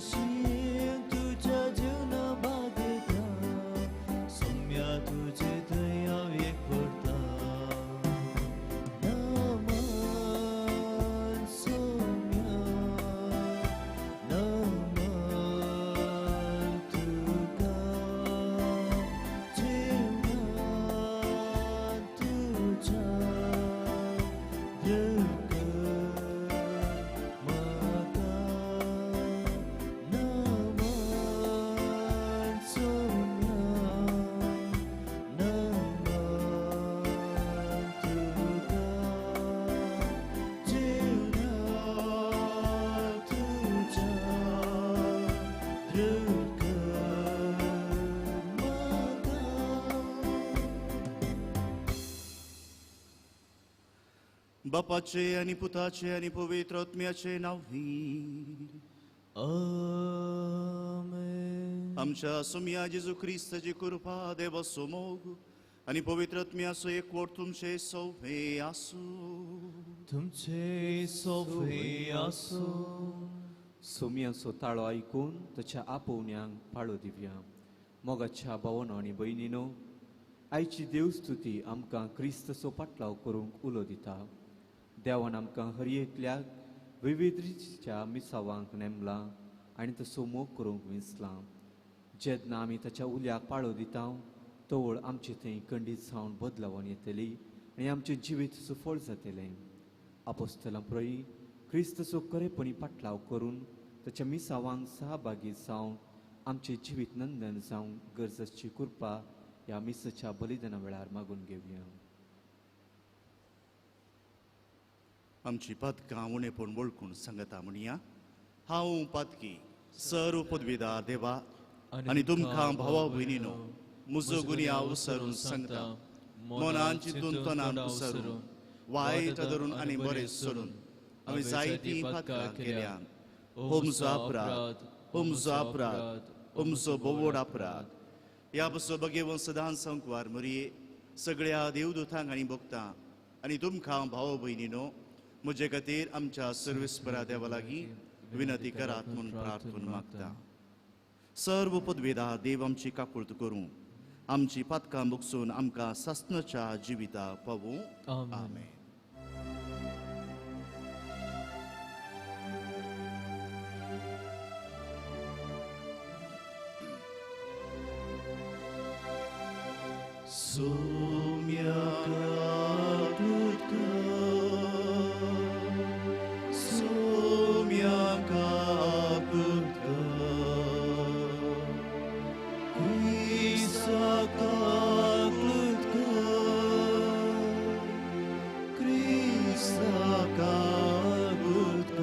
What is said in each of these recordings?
शीम तुज्या जेवणा बादता सोम्या तुजे थंय हांव एक पडटा नमन सोम्या नमन तुका जेवणान तुज्या दृकर म्हाका नमन सोम्या नमन तुका जेवणान तुज्या दृकर म्हाका. बापाचे आनी पुताचे आनी पवित्र आत्म्याचे नांवी. आमेन. आमच्या सोम्या जेजू क्रिस्ताची कृपा, देवाचो मोग आनी पवित्र आत्म्याचो एकवट तुमचे सौभे आसूं. तुमचे सोफे आसूं. सोमयाचो ताळो आयकून ताच्या आपोवण्यांक पाळो दिवया. मोगाच्या भावानो आनी भयणीनो, आयची देवस्तुती आमकां क्रिस्तचो पाटलाव करूंक उलो दिता. देवान आमकां हर एकल्याक विविध रितीच्या मिसावांक नेमलां आनी तसो मोग करूंक विंचलां. जेन्ना आमी ताच्या उल्याक पाळो दिता तवळ आमचे थंय खंडीत जावन बदलावन येतली आनी आमचें जिवीत सुफळ जातलें. आपोस्तलां प्रई क्रिस्तचो खरेपणी पाटलाव करून ताच्या मिसावांक सहभागी जावन आमचें जिवीत नंदन जावंक गरज आसची कृपा ह्या मिसाच्या बलिदाना वेळार मागून घेवया. आमची पातकां उणेपण वळखून सांगता म्हणया. हांव पातकी सर्व पदवीदार देवा आनी तुमकां भावा भयणीनो म्हजो गुन्यांव उसरून सांगता. मनान चिंतून तनान उसरून वायट धरून आनी बरें सोडून आमी जायतीं पातकां केल्या. हो म्हजो अपराध, हो म्हजो अपराध, हो म्हजो बोवड अपराध. ह्या बसो बगेवन सदांच संकवार मुरये सगळ्या देवदूतांक आनी भोगता आनी तुमकां भाव भयणीनो म्हजे खातीर आमच्या सर्वेस्परा देवा लागीं विनंती करात म्हूण प्रार्थून मागता. सर्व पदवेदार देव आमची काकुळट करूं, आमची पातकां भोगसून आमकां सासणाच्या जिविता पावूं. आमेन. सोम्या काकुळट सोम्या काकुळट क्रिस्ता काकुळट क्रिस्ता काकुळट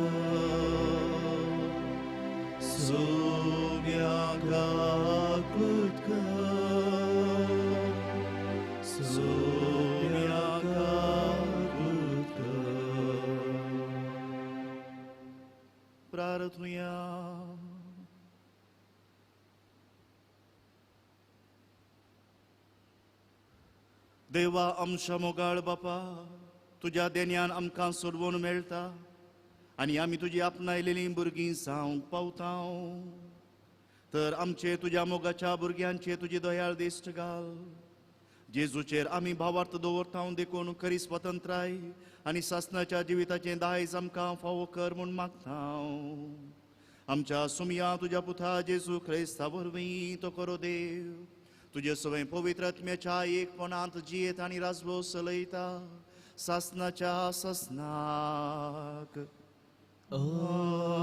सोम्या काकुळट सोम्या काकुळट. प्रार्थनुया. देवा आमच्या मोगाळ बापा, तुज्या देण्यान आमकां सोडवण मेळटा आनी आमी तुजी आपणायलेलीं भुरगीं जावंक पावता. तर आमचे तुज्या मोगाच्या भुरग्यांचे तुजी दयाळ दिश्ट घाल. जेजूचेर आमी भावार्थ दवरता देखून खरी स्वतंत्राय आनी सासणाच्या जिविताचें दायज आमकां फावो कर म्हूण मागता. आमच्या सुमया तुज्या पुता जेजू क्रिस्ता वरवीं तो करो देव तुजे सवय पवित्र आत्म्याच्या एकपणांत जियेत आनी राजवो चलयता सासणाच्या सासणाक. आमेन.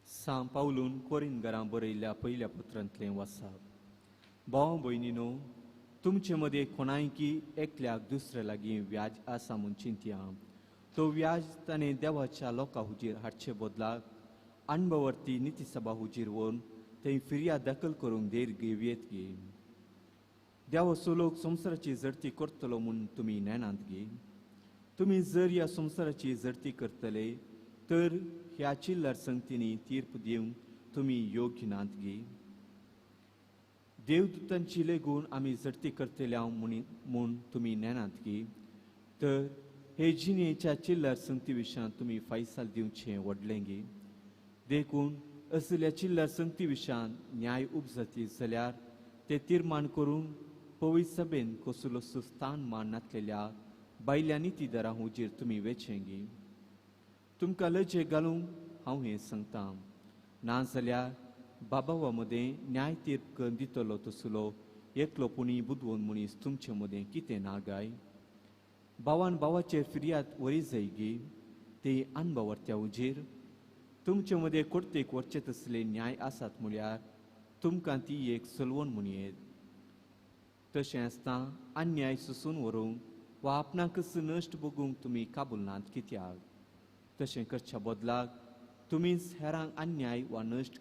सां पावलून कोरिंदगरां बरयल्ल्या पयल्या पत्रांतलें वाचाप. भाव भयणीनो, तुमचे मदें कोणायकी एकल्याक दुसऱ्या लागीं व्याज आसा म्हूण चिंतया. तो व्याज ताणें देवाच्या लोकां हुजीर हाडचे बदलाक अणभवर्ती नितीसभा हुजीर व्हरून थंय फिर्याद दाखल करूंक धीर घेवयेत गे. देवाचो लोक संवसाराची जडती करतलो म्हूण तुमी नेणात गे. तुमी जर ह्या संवसाराची जडती करतले तर ह्या चिल्लर संगतींनी तीर्प दिवंक तुमी योग्य नात गे. देवदूतांची लेगून आमी झडती करतल्या म्हूण तुमी नेनात की तर हे जिणेच्या चिल्लर संगती विशयांत तुमी फैसाल दिवचें व्हडलें गी. देखून असल्या चिल्लर संगती विशयांत न्याय उपजाती जाल्यार ते तिर्मान करून पवित्र सभेन कसलोसो स्थान मान नातलेल्या बायल्या नितीदारां हुजीर तुमी वेचेंगी. तुमकां लजे घालूंक हांव हें सांगतां, ना जाल्यार बाबावा मदें न्याय तीर्प करून दितलो तसलो एकलो पुणी बुदवंत मनीस तुमचे मदें कितें ना गाय? भावान भावाचेर फिर्याद वरी जायगी ती अनभावर्त्या हुजीर तुमचे मदें कोर्तेक वरचे तसले न्याय आसात म्हळ्यार तुमकां ती एक सलवण म्हणयेत. तशें आसतना अन्याय सोसून व्हरूंक वा आपणाकच नश्ट भोगूंक तुमी काबूल नात कित्याक? तशें करच्या बदलाक तुमीच हेरांक अन्याय वा नश्ट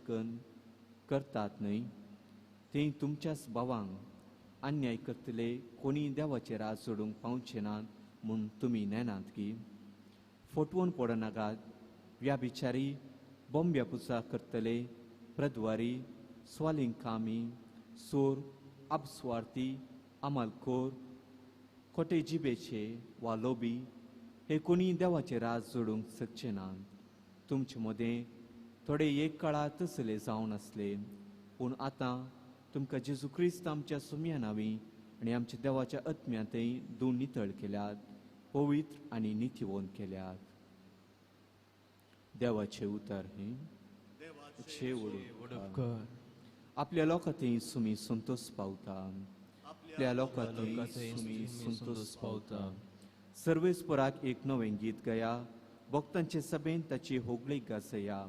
करतात न्हय? ते तुमच्याच भावांक अन्याय करतले कोणी देवाचेर राज जोडूंक पावचे नात म्हूण तुमी नेनात की? फटवून पडनाकात. व्याभिचारी, बोंब्या पुजा करतले, प्रद्वारी, स्वालिंग कामी, सोर, अपस्वार्थी, अमलखोर, खोटे जिबेचे वा लोबी हे कोणी देवाचे राज जोडूंक शकचे नात. तुमचे मदें थोडे एक काळार तसले जावन आसले, पूण आतां तुमकां जेजू क्रिस्त आमच्या सुम्या नांवी आनी आमच्या देवाच्या आत्म्यांतय दोन नितळ केल्यात, पवित्र आनी नितीवंत केल्यात. देवाचें उतर हें. आपल्या लोकांतय सुमी संतोष पावता. आपल्या लोकांतय सुमी संतोष पावता. सर्वेस्पराक एक नवें गीत गया, भक्तांचे सभेन ताची होगळी गाजया.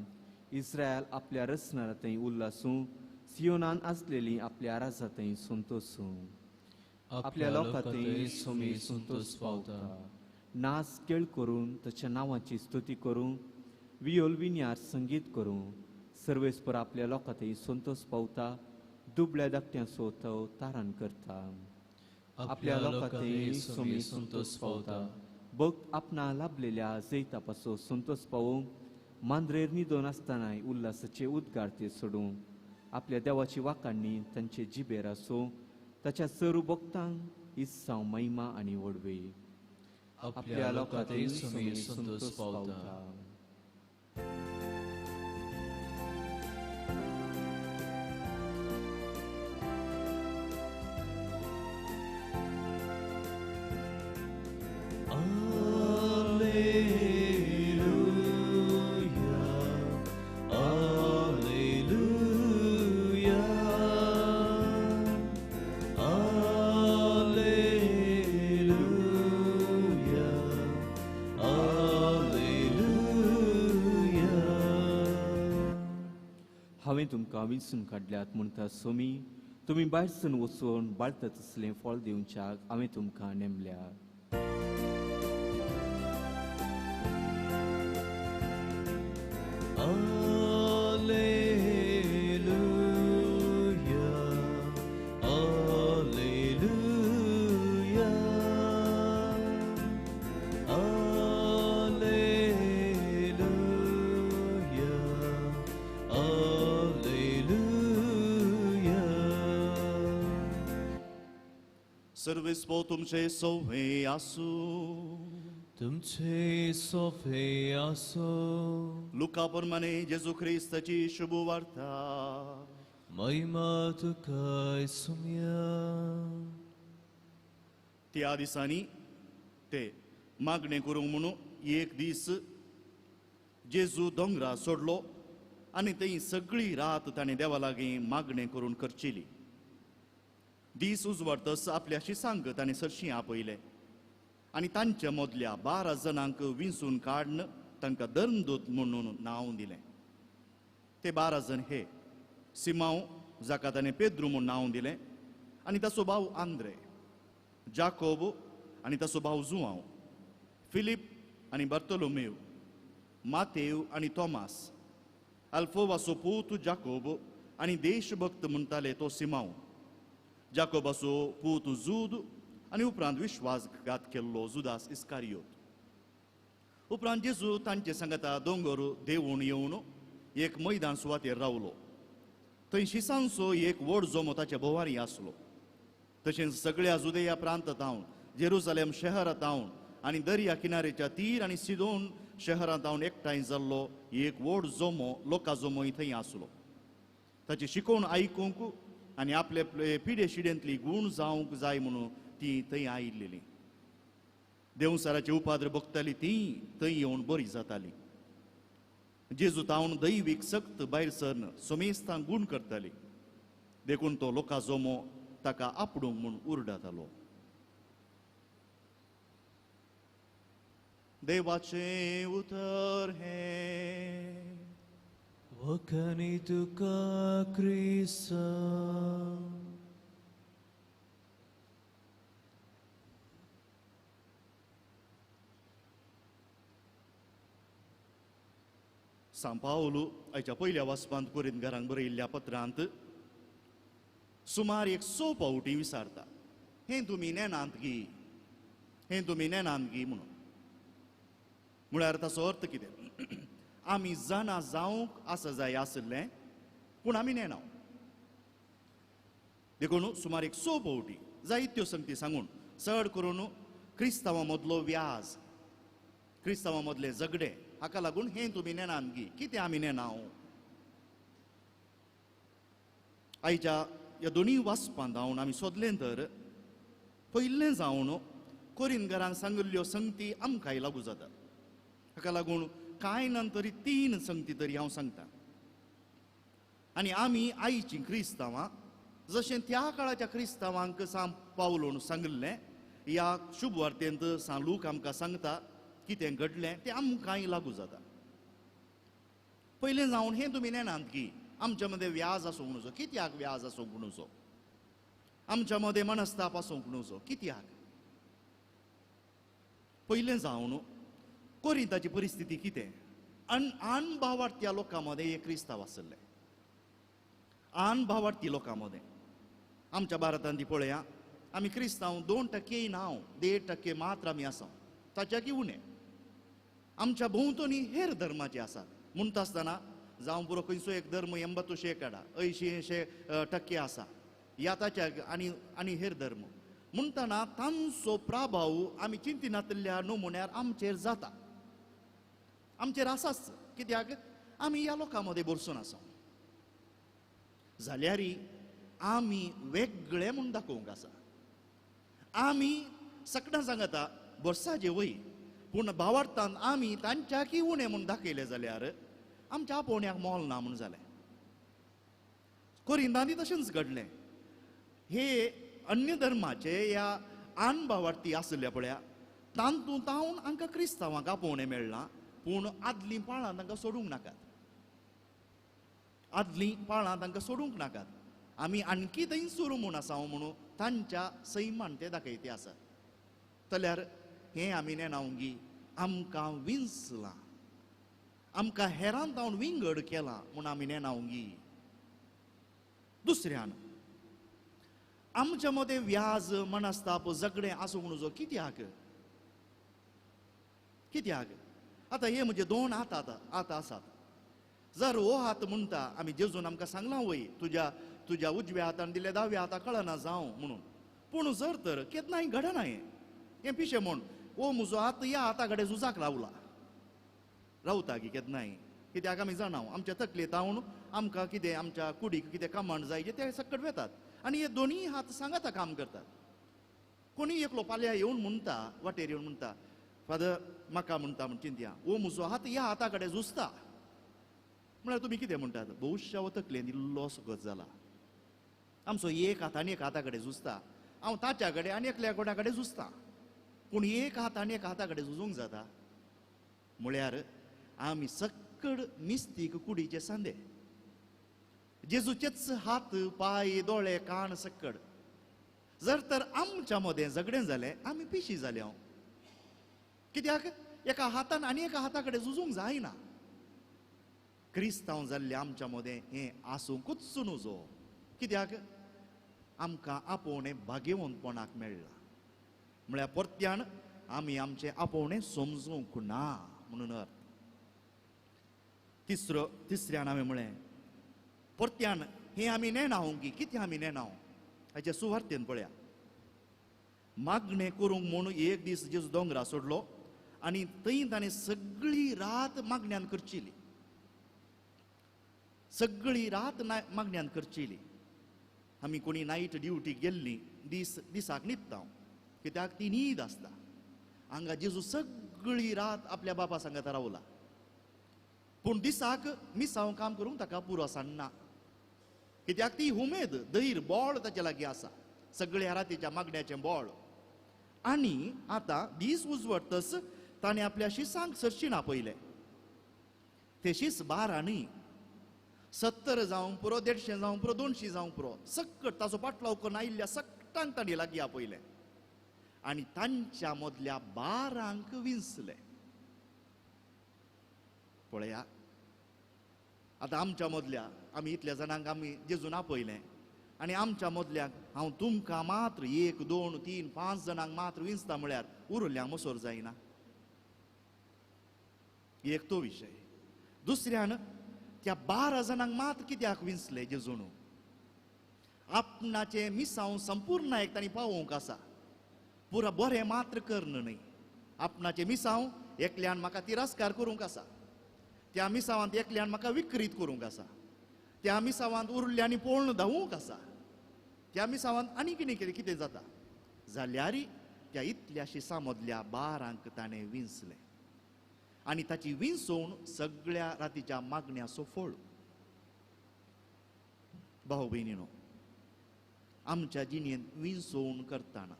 इस्रायल आपल्या रचणारांतय उल्लासूं, सियोनान आसलेली आपल्या राजांतय संतोसूं. आपल्या लोकांतय सुमी संतोष पावता. नाच केळ करून ताच्या नांवाची स्तुती करूं, वियोल विन्यार संगीत करूं. सर्वेस्पर आपल्या लोकांतय संतोष पावता, दुबळ्या धाकट्यांचो तो तारण करता. आपल्या लोकांतय सुमी संतोष पावता. भक्त आपणा लाभलेल्या जैता पासून संतोष पावूंक, मांद्रेर न्हिदोन आसतनाय उल्हासाचे उद्गार ते सोडूं. आपल्या देवाची वाखाणणी तांचे जिबेर आसूं, ताच्या सरू भक्तांक इत्साव महिमा आनी व्हडवी. आपल्या लोकांतय सुमी संतोष पावता. हांवें तुमकां विंचून काडल्यात म्हणटा सोमी, तुमी भायरसून वचून बाळता तसलें फळ दिवच्याक हांवें तुमकां नेमल्या. सर्वेस्पो तुमचे सोवे आसूं. तुमचे सोवे आसूं. लुका प्रमाणे जेजू क्रिस्ताची शुभ वार्ता. महिमा तुका सुम्या. त्या दिसांनी ते मागणें करूंक म्हणून एक दीस जेजू दोंगरा सोडलो आनी थंय सगळी रात ताणें देवा लागीं मागणें करून करचेली. दीस उजवाडतस आपल्या शिसांक ताणें सरशीं आपयले आनी तांच्या मदल्या 12 जाणांक विंचून काडून तांकां धर्मदूत म्हणून नांव दिलें. ते 12 जण हे सिमांव, जाका ताणें पेद्रू म्हूण नांव दिलें, आनी ताचो भाव आंद्रे, जाकोब आनी ताचो भाव जुआंव, फिलीप आनी बार्तोलोमेव, मातेव आनी तोमास, अल्फोवाचो पूत जाकोब आनी देशभक्त म्हणटाले तो सिमांव, जाकोबाचो पूत जूद आनी उपरांत विश्वासघात केल्लो जुदास इस्कारियोत. उपरांत जेजू तांचे सांगाता दोंगर देंवून येवन एक मैदान सुवातेर रावलो. थंय शिसांचो एक व्हड जमो ताच्या भोवारी आसलो. तशेंच सगळ्या जुदेया प्रांतांत हांव, जेरुजालेम शहरांत हांव आनी दर्या किनारेच्या तीर आनी सिदोन शहरांत हांव एकठांय जाल्लो एक व्हड जमो लोका जमो थंय आसलो. ताची शिकोवण आयकूंक आनी आपले पिडे शिडेंतली गूण जावंक जाय म्हणून ती थंय आयिल्ली. देवसाराचे उपाद्र भोगताली ती थंय येवन बरी जाताली. जेजू तावन दैवीक सक्त भायर सरन समेस्तांक गूण करताली. देखून तो लोका जमो ताका आपडूंक म्हूण उरडातालो. देवाचें उतर हें. वखणी तुका क्रिस्ता. सांव पावलू आयच्या पयल्या वाचपांत कोरिंतकारांक बरयिल्ल्या पत्रांत सुमार 100 फावटी विचारता, हें तुमी नेनांत गी, हें तुमी नेनांत गी म्हणून. म्हळ्यार ताचो अर्थ कितें? आमी जाणा जावंक आसा जाय आशिल्लें, पूण आमी नेना. देखून सुमार 100 फावटी जायत्यो संगती सांगून चड करून क्रिस्तांवां मदलो व्याज, क्रिस्तांवां मदलें झगडें हाका लागून हें तुमी नेनांत गी. कितें आमी नेना? आयच्या ह्या दोनूय वाचपांत जावन आमी सोदलें तर पयलें जावन कोरिंतकारांक सांगिल्ल्यो संगती आमकांय लागू जातात. हाका लागून कांय ना तरी 3 संगती तरी हांव सांगता. आनी आमी आयचीं क्रिस्तांवां जशें त्या काळाच्या क्रिस्तांवांक सांव पावलून सांगिल्लें, ह्या शुभ वार्तेंत सांव लूक आमकां सांगता कितें घडलें तें आमकांय लागू जाता. पयलें जावन हें तुमी नेनांत की आमच्या मदें व्याज आसूंक न्हजो. कित्याक व्याज आसूंक न्हजो? आमच्या मदें मनस्ताप आसूंक न्हजो. कित्याक? पयलें जावन कोरिंताची परिस्थिती कितें? अनभावार्थी लोकां मदें एक क्रिस्तांव आशिल्ले. अनभावार्थी लोकां मदें आमच्या भारतांत ती पळया, आमी क्रिस्तांव 2% ना, 1.5% मात्र आमी आसा, ताच्याकी उणें. आमच्या भोंवतणी हेर धर्माचे आसात. म्हणटा आसतना जावं पुरो खंयचो एक धर्म 80% 80% आसा ह्या ताच्या आनी आनी हेर धर्म म्हणटना तांचो प्रभाव आमी चिंतिनातल्या नमुन्यार आमचेर जाता, आमचेर आसाच. कित्याक? आमी ह्या लोकां मदें भरसून आसा. जाल्यार आमी वेगळे म्हूण दाखोवंक आसा. आमी सकडां सांगता भरसाचे वय, पूण भावार्थान आमी तांच्याकी उणें म्हूण दाखयलें जाल्यार आमच्या आपोवण्याक मोल ना म्हूण जालें. कोरिंतांनी तशेंच घडलें. हे अन्य धर्माचे ह्या अनभावार्थी आशिल्ल्या पळया तांतूंत तावन हांकां क्रिस्तांवांक आपोवणें मेळ्ळां, पूण आदलीं पाळां तांकां सोडूंक नाकात. आदलीं पाळां तांकां सोडूंक नाकात. आमी आणकी थंय सुरू म्हूण आसा म्हणून तांच्या सैमान ते दाखयते आसात. जाल्यार हें आमी नेणावंगी आमकां विंचलां, आमकां हेरांत जावन विंगड केलां म्हूण आमी नेणावंगी. दुसऱ्यान आमच्या मदें व्याज, मनस्ताप, झगडें आसूंक न्हजो. कित्याक? कित्याक? आतां हे म्हजे 2 हात आतां आसात. जर हो हात म्हणटा आमी जेजून आमकां सांगलां वय तुज्या तुज्या उजव्या हातान दिल्या दाव्या हाता कळना जावं म्हणून, पूण जर तर केन्नाय घडना हें हें पिशें म्हूण हो म्हजो हात ह्या हाता कडेन झुजाक रावला रावता की केन्नाय. कित्याक? आमी जाणा आमच्या तकलेंत हांव आमकां कितें आमच्या कुडीक कितें कमांड जाय ते सकट वेतात आनी हे दोनूय हात सांगाता काम करतात. कोणी एकलो पाल्या येवन म्हणटा, वाटेर येवन म्हणटा, फादर म्हाका म्हणटा म्हण चिंतया, हो म्हजो हात ह्या हाता कडेन झुजता. म्हळ्यार तुमी कितें म्हणटात? भोवश्या हो तकलेन इल्लो गत जाला, आमचो एक हात आनी एक हाता कडेन झुजता, हांव ताच्या कडेन आनी एकल्या कोणा कडेन झुजता, पूण एक हात आनी एक हाता कडेन झुजूंक जाता. म्हळ्यार आमी सक्कड मिस्तीक कुडीचे सांदे, जेजूचेच हात पांय दोळे कान सक्कड. जर तर आमच्या मदें झगडें जालें आमी पिशी जाले. हांव कित्याक? एका हातान आनी एका हाता कडेन झुजूंक जायना. क्रिस्तांव जाल्ले आमच्या मदें हें आसूंकूच न्हजो. कित्याक? आमकां आपोवणें भाग्यवंतपणाक मेळ्ळां. म्हळ्यार परत्यान आमी आमचें आपोवणें समजूंक ना म्हणून अर्थ. तिसऱ्यान हांवें म्हळें परत्यान हें आमी नेणाव की कितें आमी नेणाव हाच्या सुवार्थेन पळया. मागणें करूंक म्हूण एक दीस जेजू दोंगरा सोडलो आनी थंय ताणें सगळी रात मागण्यान करचिली, सगळी रात मागण्यान करचिली. आमी कोणी नायट ड्युटी गेल्ली दीस दिसाक न्हिदता कित्याक ती न्हीद आसता. हांगा जेजू सगळी रात आपल्या बापा सांगात रावला, पूण दिसाक मिसांव काम करूंक ताका पुरो सांडना कित्याक ती उमेद धैर बोळ ताच्या लागीं आसा, सगळ्या रातीच्या मागण्याचें बोळ. आनी आतां दीस उजवडतस ताणें आपल्या शिसांक सरशी आपयले. ते शीस 12 न्ही, 70 जावंक पुरो, 150 जावंक पुरो, 200 जावंक पुरो, सक्कट ताचो पाटलाव करून आयिल्ल्या सक्टांक तांणी लागीं आपयले आनी तांच्या मदल्या 12 विंचले. पळया आतां आमच्या मदल्या आमी इतल्या जाणांक आमी जेजून आपयलें आनी आमच्या मदल्याक हांव तुमकां मात्र 1 2 3 5 जाणांक मात्र विंचता म्हळ्यार उरल्यांक मोसोर जायना. एक तो विशय. दुसऱ्यान त्या 12 जाणांक मात्र कित्याक विंचले जेजून? आपणाचें मिसांव संपूर्ण एक तांणी पावोवंक आसा, पुरा बरें मात्र कर्ण न्हय. आपणाचें मिसांव एकल्यान म्हाका तिरस्कार करूंक आसा, त्या मिसावांत एकल्यान म्हाका विक्रीत करूंक आसा, त्या मिसावांत उरल्यांनी पळोवन धांवूंक आसा, त्या मिसावांत आनी कितें कितें कितें जाता. जाल्यार त्या इतल्या शिसां मदल्या 12 ताणें विंचलें आनी ताची विंचोवण सगळ्या रातीच्या मागण्याचो फळ. भाव भयणीनो, आमच्या जिणेंत विंचोवण करतना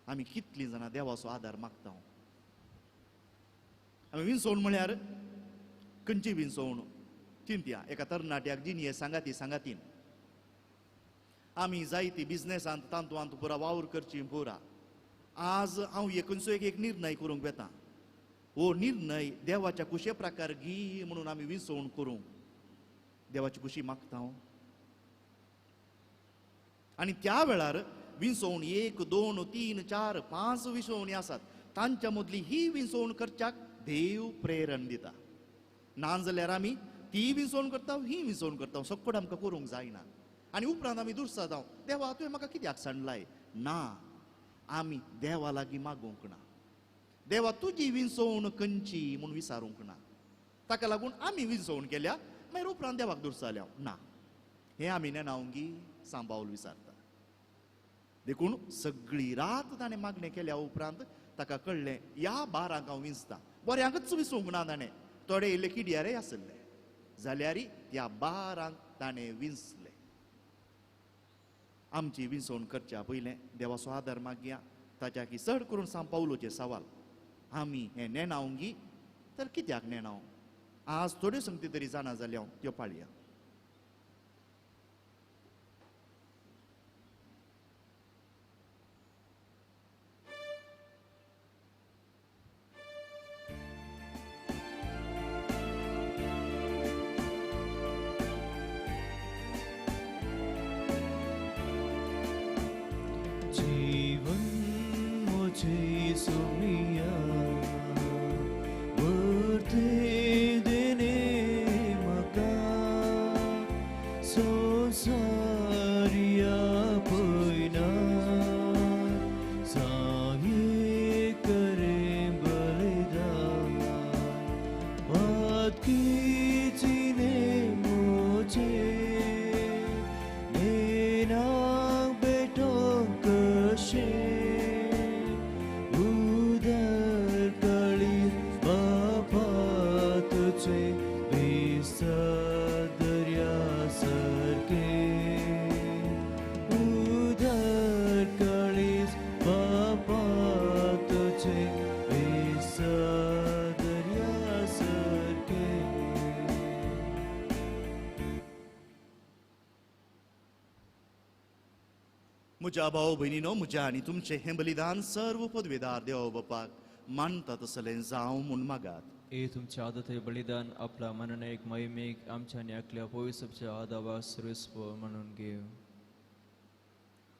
आमी कितलीं जाणां देवाचो आदार मागता? आमी विंचोवण म्हळ्यार खंयची विंचोवण चिंतया. एका तरणाट्याक जिणये सांगाती सांगातीन आमी जायती बिजनेसांत तांतूंत पुरा वावर करची पुरा. आज हांव एक खंयचो एक निर्णय करूंक वेता, हो निर्णय देवाच्या कुशे प्रकार घी म्हणून आमी विंचोवण करूंक देवाची खुशी मागता. आनी त्या वेळार विंचोवण 1 2 3 4 5 विंचोवणी आसात, तांच्या मदली ही विंचोवण करच्याक देव प्रेरण दिता. ना जाल्यार आमी ती विंचोवण करता, ही विंचोवण करता, सगळें आमकां करूंक जायना आनी उपरांत आमी दुरसाताव, देवा तुवें म्हाका कित्याक सांडलाय? ना, आमी देवा लागीं मागूंक ना, देवा तुजी विंचोवण खंयची म्हूण विचारूंक ना. ताका लागून आमी विंचोवण केल्या मागीर उपरांत देवाक दुरसाल्या ना, हें आमी नेणावंगी सांबावल विचारता. देखून सगळी रात ताणें मागणें केल्या उपरांत ताका कळ्ळें ह्या 12 हांव विंचता. बऱ्यांकच विंचूंक ना ताणें, थोडे इल्ले किड्यारय आसले, जाल्यार त्या 12 ताणें विंचले. आमची विंचोवण करच्या पयलें देवाचो आदार मागया. ताच्या की चड करून सांव पावलोचें सवाल, आमी हें नेणावंगी तर कित्याक नेणाव? आज थोड्यो संगती तरी जाणा जाल्या त्यो पाळया. जीवन मुझे सुमिया वर्ते देने मका संसारिया पैना साये करे बलिदान बात की जीने मुझे देना उदर कळी बापा तुझे दर्या सारखे, उदर कळी बापा तुझे दर्या सारखे. म्हज्या भाव भयणीनो, म्हज्या आनी तुमचें हें बलिदान सर्व पदवेदार देव बापाक मानता तसलें जावं म्हूण मागात. ए तुमच्या आदत बलिदान आपला मनन एक महिमेक आमच्या आनी एकल्या पवित्रच्या आदावा सर्वस्व म्हणून घेव.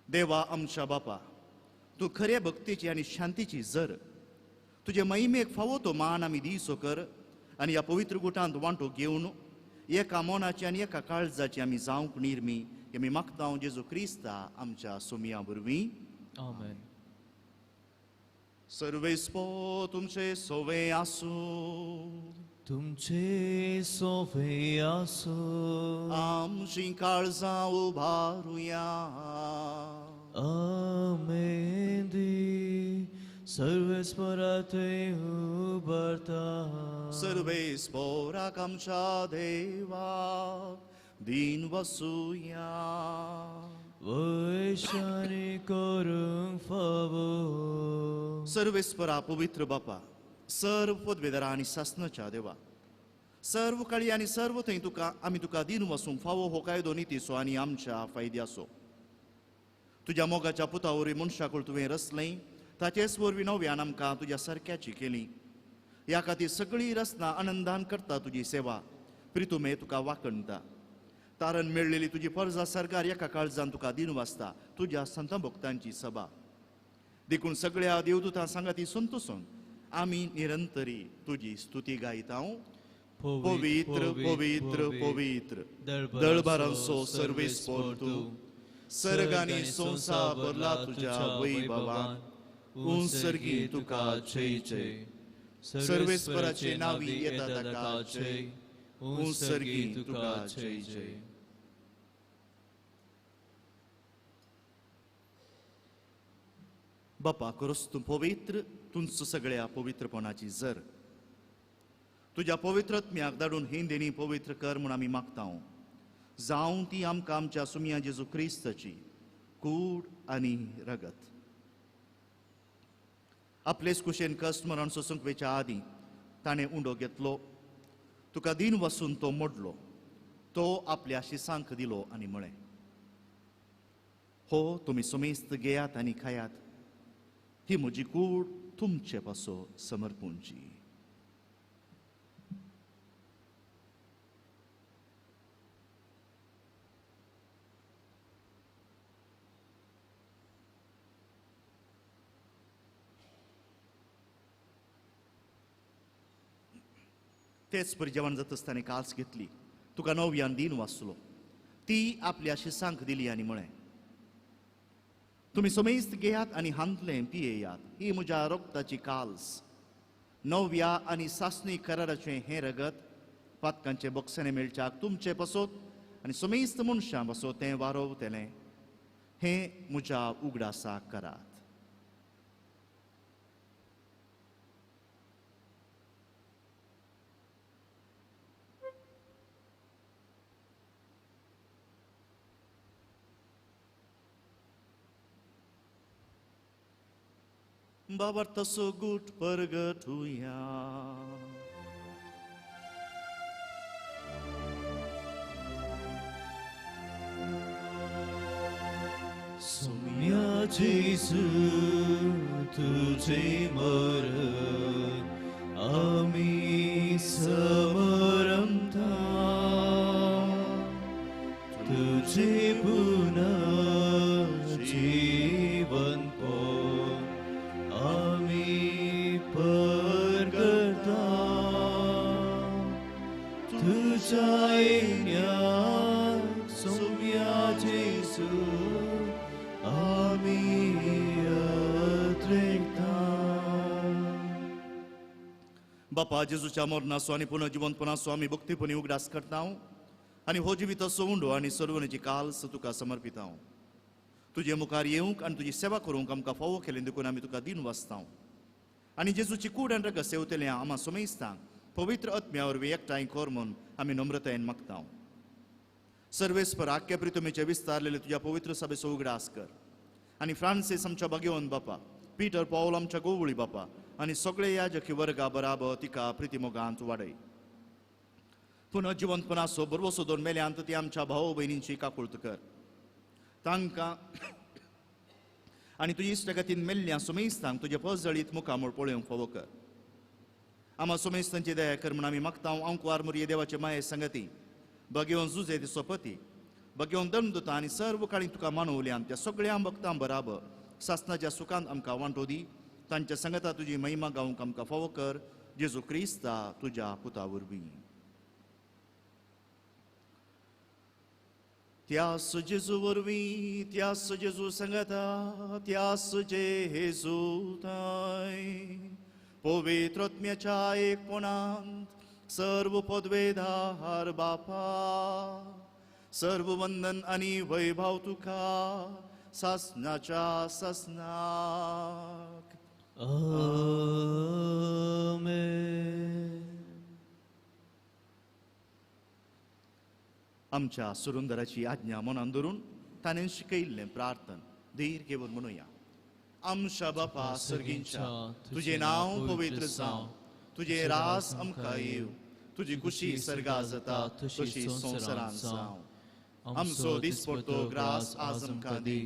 देवा आमच्या बापा, तूं खऱ्या भक्तीची आनी शांतीची जर तुजे महिमेक फावो तो मान आमी दिसो कर आनी ह्या पवित्र गुटांत वांटो घेवन एका मनाची आनी एका काळजाची आमी जावंक निर्मी आमी मागता जेजू क्रिस्ता आमच्या सोमया वरवीं. आमेन. सर्वेस्पो तुमचे सोवे आसूं. तुमचे सोवे आसूं. आमची काळजां उबारुया. आमेन. सर्वेस्परा थंय उबारता. सर्वेस्पराक आमच्या देवाक दिन वसुया. वैशानी करूंक फावो. सर्वेस्परा पवित्र बापा, सर्व पदवेदारा आनी सासनाच्या देवा, सर्व काळी आनी सर्व थंय तुका आमी तुका दिन वसूंक फावो हो कायदो नितीचो आनी आमच्या फायद्याचो. तुज्या मोगाच्या पुता वरवीं मनशाकूळ तुवें रचलें, ताचेच वरवीं नव्यान आमकां तुज्या सारक्याची केली. ह्या खातीर सगळी रचना आनंदान करता तुजी सेवा, प्रितुमे तुका वाकणता. तारण मेळ्ळेली तुजी परजा सरकार एका काळजान तुका दिन वाचता तुज्या संत भक्तांची सभा. देखून सगळ्या देवदूतां सांगाती संतोसून आमी निरंतरी तुजी स्तुती गायता. पवित्र पवित्र पवित्र दळबारांचो सर्वेस्पर तूं, सर्ग आनी संवसार भरला तुज्या वैभवान. उंसर्गी तुका जय जय. सर्वेस्पराचे नावी येता ताका जय. उंसर्गी तुका जय जय. बापा करोस तूं पवित्र, तुमचो सगळ्या पवित्रपणाची जर तुज्या पवित्रत्म्याक धाडून ही देणी पवित्र कर म्हूण आमी मागता. जावं ती आमकां आमच्या सुमया जेजू क्रिस्ताची कूड आनी रगत. आपलेच कुशेन कश्ट मरण सोसूंक वेच्या आदीं ताणें उंडो घेतलो, तुका दिन वसून तो मोडलो, तो आपल्या शिसांक दिलो आनी म्हळें, हो तुमी सुमेस्त घेयात आनी खायात, ही म्हजी कूड तुमचे पासो समर्पूंची. तेच परी जेवण जातच ताणें कास घेतली, तुका नव्यान दिन वाचलो, ती आपल्या शिसांक दिली आनी म्हळें, तुमी समेस्त घेयात आनी हांतलें पियेयात, ही म्हज्या रक्ताची काल्स, नव्या आनी सासणी कराराचें हें रगत पातकांचें बक्षाणें मेळच्याक तुमचें पासत आनी समेस्त मनशां पासत तें वारोवतलें. हें म्हज्या उगडासाक करात. बाबर तसो गुट परगटुया. सुम्या जेजू तुझे मरण आमी समरमता, तुझे पुनः जीवन आमी परगता, तुझ्या येण्याक सोम्या जेजू आमी अत्रेकता. बापा जेजूच्या मरणाचो आनी पुनर्जिवंतपणाचो आमी भक्तीपणी उगडास करता आनी हो जिविताचो उंडो आनी सर्वनेची काल्स तुका समर्पिता. तुजे मुखार येवंक आनी तुजी सेवा करूंक आमकां फावो केलें देखून आमी तुका दिन वाचता. आनी जेजूची कूड आनी रगत सेवतल्या आमा सोमेस्तांक पवित्र आत्म्या वरवीं एकठांय कर म्हूण आमी नम्रतायेन मागता. सर्वेस्पर आख्या प्रितमेचे विस्तारलेले तुज्या पवित्र सभेचो उगडास कर आनी फ्रांसीस आमच्या भाग्यवंत बापा, पीटर पावल आमच्या गोवळी बापा आनी सगळे याजकी वर्गा बराबर तिका प्रितिमोगांत वाडय. पुनः जिवंतपणाचो बरवसो दोन मेल्यांत ती आमच्या भाव भयणींची काकुळत कर. तांकां आनी तुजी इश्टागतीन मेल्ल्या सुमेस्तांक तुजे पजळीत मुखामळ पळोवंक फावो कर. आमा सुमेस्तांची दया कर म्हूण आमी मागता. आंकवार मुरये देवाचे माये संगती बगेवन जुजे ती सोपती बगेवन दंडुता आनी सर्व काळी तुका मानवल्यान त्या सगळ्या भक्तां बराबर सासनाच्या सुखांत आमकां वांटो दी. तांच्या संगता तुजी महिमा गावंक आमकां फावो कर. जेजू क्रिस्ता तुज्या पुता वरवीं. त्यास जेजू वरवीं, त्यास जेजू सांगता, त्यास जेजू ताय पवित्र आत्म्याच्या एकपणांत सर्व पदवेधार बापा, सर्व वंदन आनी वैभव तुका सासनाच्या सासनाक. आमेन. आमच्या सुरुंदराची आज्ञा मनान धरून ताणें शिकयिल्लें प्रार्थन धीर घेवन म्हणुया. आमच्या बापा सर्गींच्या, तुजें नांव पवित्र जावं, तुजें रास आमकां येवं, तुजी खुशी सर्गा जाता तशी संवसारांत जावं. आमचो दिसपडतो ग्रास आज आमकां दी,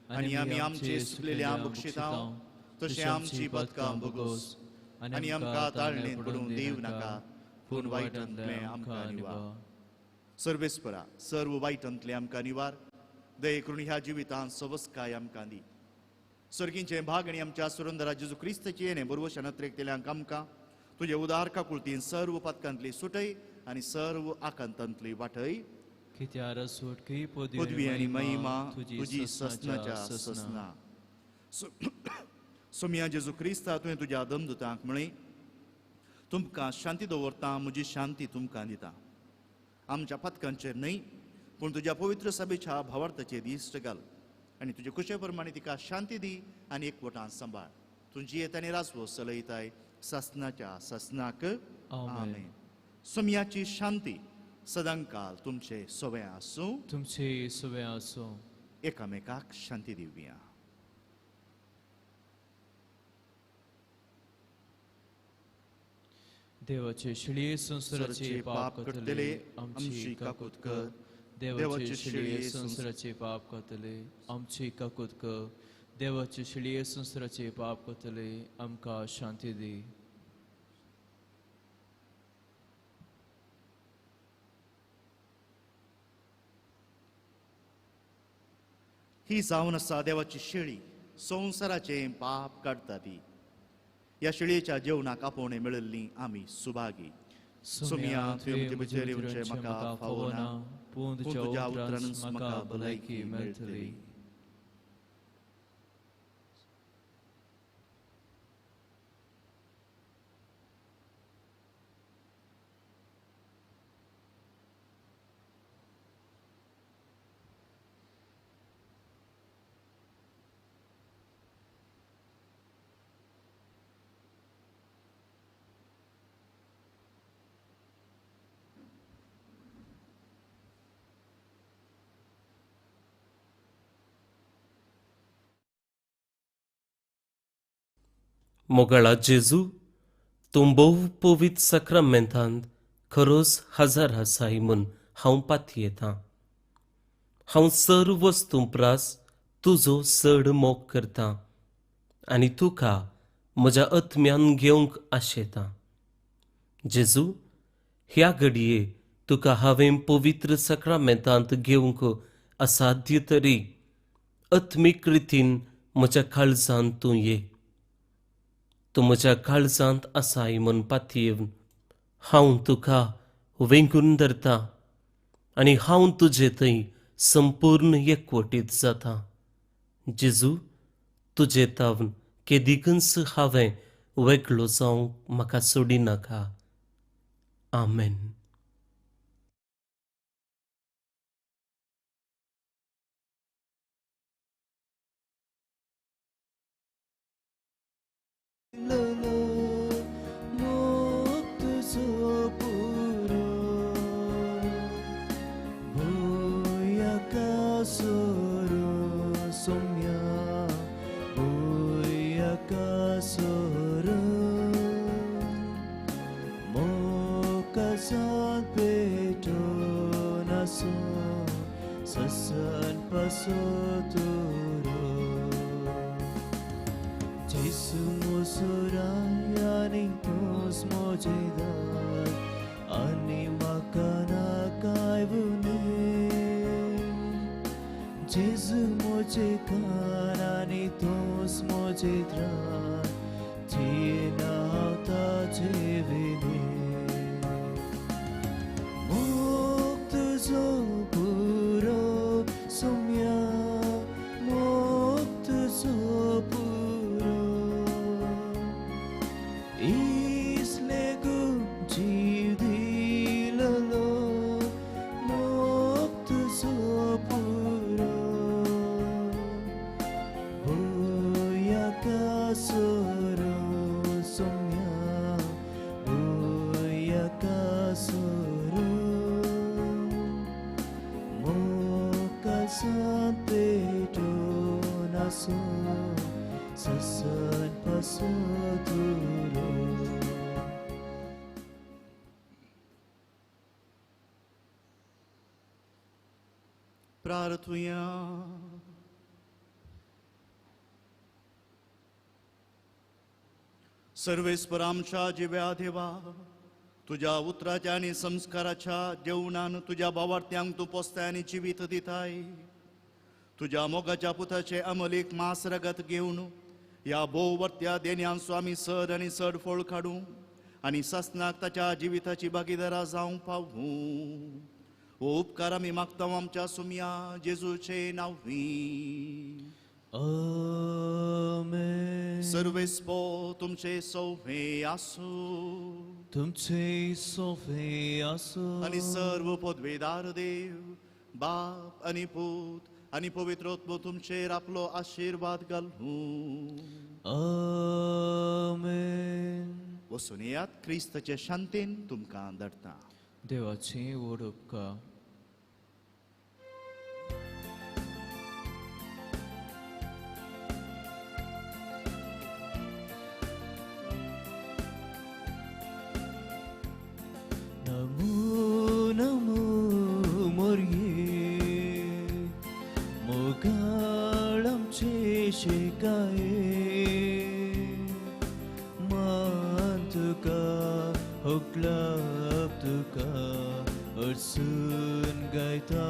आनी आमी आमचे सुकलेल्या बक्षितांव तशें आमची पदकां भोगोस, आनी आमकां ताळणेंत पडूंक दिवं नाका, पूण वायटांतलें आमकां निवार. सर्वेस्परा सर्व वायटांतलें आमकां निवार, दये करून ह्या जिवितांत सवस्काय आमकां दी. सर्गींचें भाग आनी आमच्या सुरंदरा जेजू क्रिस्ताची येणें बरवशा नत्रेकतेल्यांक आमकां तुजे उदार काकुळतीन सर्व पातकांतली सुटय आनी सर्व आकांतांतली वाटय. कित्यार सुटकी पदवी आनी महिमा तुजी ससनाच्या ससना. सोमिया जेजू क्रिस्ता, तुवें तुज्या दमदुतांक म्हळें, तुमकां शांती दवरता, म्हजी शांती तुमकां दिता. आमच्या पातकांचेर न्हय पूण तुज्या पवित्र सभेच्या भावार्थाचेर दिश्ट घाल आनी तुजे खुशे प्रमाणे तिका शांती दी आनी एकवटान सांबाळ. तुजी येत आनी राजवो चलयताय सासनाच्या सासनाक. आमेन. सोमियाची शांती सदांकाल तुमचे सवे आसूं, तुमचे सवे आसूं. एकामेकाक शांती दिवया. देवाचे शिळये संवसाराचे पाप करतले आमची काकूत कर. देवाचे शिळये संवसाराचे पाप करतले आमची काकूत कर. देवाचे शिळये संवसाराचे पाप करतले आमकां शांती दी. ही जावन आसा देवाची शेळी, संवसाराचें पाप काडटा ती. ह्या शेळयेच्या जेवणाक आपोवणें मेळिल्ली आमी सुभागी. सोमिया, तुवें म्हजे भितर येवचें म्हाका फावना, पूण तुज्या उतरानच म्हाका भलायकी मेळटली. मोगाळा जेजू, तूं भोव पवित्र साक्रामेंतांत खरोच हजार आसाय म्हूण हांव पातयेतां. हांव सर्व वस्तूं प्रास तुजो चड मोग करतां आनी तुका म्हज्या आत्म्यान घेवंक आशेतां. जेजू, ह्या घडये तुका हांवें पवित्र साक्रामेंतांत घेवंक असाध्य तरी आत्मीक रितीन म्हज्या काळजांत तूं ये. तूं म्हज्या काळजांत आसाय म्हूण पातयेवन हांव तुका वेंगून धरता आनी हांव तुजे थंय संपूर्ण एकवटीत जाता. जेजू, तुजे तावन केदिकूच हांवें वेगळो जावंक म्हाका सोडिनाका. आमेन. Sasan pasoturo Jesu musurayani tos mojedar ani makana kaivune Jesu mojekanani tos mojedrar Tina ta jevine Muktu zo puro पासून ससन पासून तुरो. प्रार्थुया. सर्वेस्पर आमच्या जिव्या देवा, तुज्या उतराच्या आनी संस्काराच्या जेवणान तुज्या बावार्थ्यांक तूं पोसताय आनी जिवीत दिताय. तुज्या मोगाच्या पुताचे अमलीक मांस रगत घेवन ह्या भोववर्त्या देण्यांचो आमी सर आनी चड फळ काडूं आनी सासनाक ताच्या जिविताची भागीदारा जावंक पावूं. हो उपकार आमी मागता आमच्या सुमया जेजूचे नांवी. आमेन. सर्वेस्पो तुमचे सोवे आसूं. तुमचे सोवे आसूं. आनी सर्व पदवेदार देव बाप आनी पूत आनी पवित्र आत्मो तुमचेर आपलो आशिर्वाद घालूं. आमेन. वचून येयात, क्रिस्ताचे शांतीन तुमकां धाडटा. देवाचे व्हड उपकार. नमो नमो मोरये मोगाळ आमचे शिकाये मान तुका होकलाप तुका अडसून गायता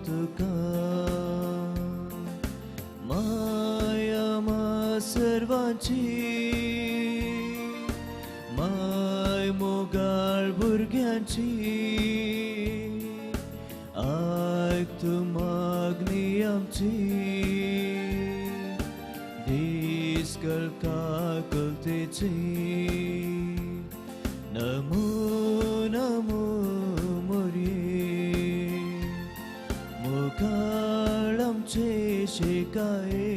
तुका माया मा सर्वांची माय मोगाळ भुरग्यांची आयक तूं मागणी आमची दीस काकलतेची. नमो नमो मोरये मोगाळ आमचे शिकाये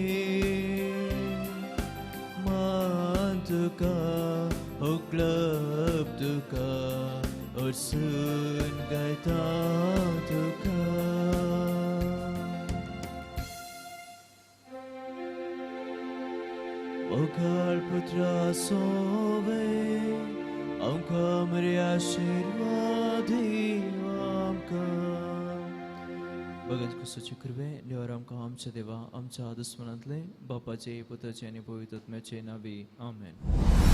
मान तुका होकलप तुका अडसून गायता तुका. मोगाळ पुत्रा सोवे आमकां मरे आशिर्वाद आमकां. भगत कुसाचे कृपे देवार आमकां आमच्या देवा आमच्या दुस्मनांतले बापाचे पुताचे आनी पवित्र आत्म्याचे नांवी. आमेन.